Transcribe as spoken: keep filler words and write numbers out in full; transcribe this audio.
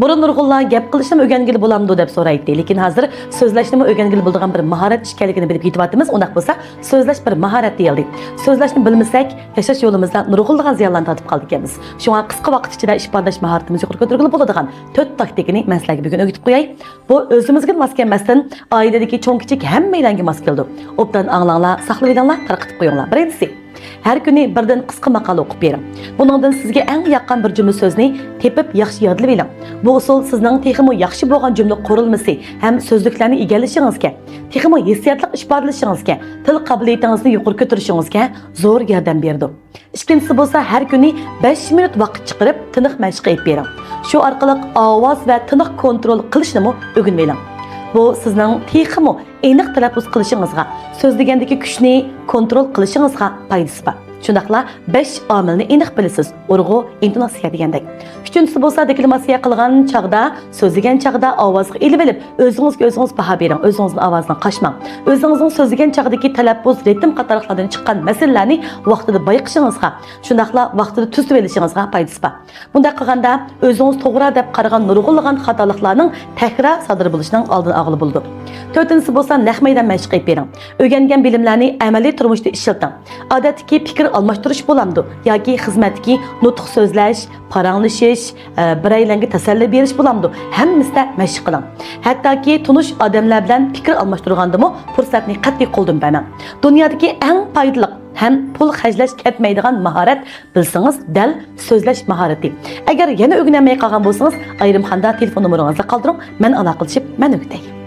بۇرۇن نۇرغۇنلار گەپ قىلىشنىمۇ ئۆگەنگىلى بولامدۇ دەپ سورايتتى. لېكىن ھازىر سۆزلەشنىمۇ ئۆگەنگىلى بولىدىغان بىر ماھارەت ئىكەنلىكىنى بىلىپ يېتىۋاتىمىز. ئۇنداق بولسا سۆزلەش بىر ماھارەت دېيىلدى. سۆزلەشنى بىلمىسەك، ياشاش يولىمىزدا نۇرغۇنلىغان زىيانلارنى تارتىپ قالىدىكەنمىز. شۇڭا قىسقا ۋاقىت ئىچىدە ئىپادىلەش ماھارىتىمىزنى يۇقىرى كۆتۈرگىلى بولىدىغان تۆت تاكتىكىنى مەن سىلەرگە بۈگۈن ئۆگىتىپ قوياي. بۇ ئۆزىمىزگە ماس كەلمەستىن، ئائىلىدىكى چوڭ-كىچىك ھەممەيلەنگە ماس كېلىدۇ. ئوبدان ئاڭلاڭلار، ساقلىۋېلىڭلار، تارقىتىپ قويۇڭلار. بىرىنچىسى، ھەر كۈنى بىردىن قىسقا ماقالە ئوقۇپ بېرىڭ. بۇنىڭدىن سىزگە ئەڭ ياققان بىر جۈملە سۆزنى تېپىپ ياخشى يادلىۋېلىڭ. بۇ ئۇسۇل سىزنىڭ تېخىمۇ ياخشى بولغان جۈملە قۇرۇلمىسى ھەم سۆزلۈكلەرنى ئىگىلىشىڭىزگە، تېخىمۇ ھېسسىياتلىق ئىپادىلىشىڭىزگە، تىل قابىلىيىتىڭىزنى يۇقىرى كۆتۈرۈشىڭىزگە زور ياردەم بېرىدۇ. ئىككىنچىسى بولسا، ھەر كۈنى بەش مىنۇت ۋاقىت چىقىرىپ تىنىق مەشقى ئېلىپ بېرىڭ. شۇ ئارقىلىق ئاۋاز ۋە تىنىق كونترول قىلىشنىمۇ ئۆگىنىۋېلىڭ. بۇ سىزنىڭ تېخىمۇ ئېنىق تەلەپپۇز قىلىشىڭىزغا، سۆزلىگەندىكى كۈچنى كونترول قىلىشىڭىزغا پايدىسى بار. شۇنداقلا بەش ئامىلنى ئېنىق بىلىسىز، ئۇرغۇ، ئىنتوناتسىيە دېگەندەك. ئۈچىنچىسى بولسا، دېكلاماتسىيە قىلغان چاغدا، سۆزلىگەن چاغدا ئاۋازغا ئېلىۋېلىپ، ئۆزىڭىزگە ئۆزىڭىز باھا بېرىڭ، ئۆزىڭىزنىڭ ئاۋازىنى قاشماڭ. ئۆزىڭىزنىڭ سۆزلىگەن چاغدىكى تەلەپپۇز، رىتىم قاتارلىقلاردىن چىققان مەسىلىلەرنى ۋاقتىدا بايقىشىڭىزغا، شۇنداقلا ۋاقتىدا تۈزىتىۋېلىشىڭىزغا پايدىسى بار. بۇنداق قىلغاندا، ئۆزىڭىز توغرا دەپ قارىغان نۇرغۇنلىغان خاتالىقلارنىڭ تەكرار سادىر بولۇشىنىڭ ئالدىنى ئالغىلى بولىدۇ. تۆتىنچىسى بولسا، نەق مەيدان مەشىق ئېلىپ بېرىڭ. ئۆگەنگەن بىلىملەرنى ئەمەلىي تۇرمۇشتا ئىشلىتىڭ. ئادەتتىكى پىكىر ئالماشتۇرۇش بولامدۇ ياكى خىزمەتتىكى نۇتۇق سۆزلەش، پاراڭلىشىش، ئە، بىرەيلەنگە تەسەللى بېرىش بولامدۇ، ھەممىسىدە مەشىق قىلىڭ. ھەتتاكى تونۇش ئادەملەر بىلەن پىكىر ئالماشتۇرغاندىمۇ پۇرسەتنى قەتئىي قولدىن بەرمەڭ. دۇنيادىكى ئەڭ پايدىلىق ھەم پۇل خەجلەش كەتمەيدىغان ماھارەت، بىلسىڭىز، دەل سۆزلەش ماھارىتى. ئەگەر يەنە ئۆگىنەلمەي قالغان بولسىڭىز، ئايرىم خانىدا تېلېفون نومۇرىڭىزنى قالدۇرۇڭ، مەن ئالاقىلىشىپ، مەن ئۆگىتەي.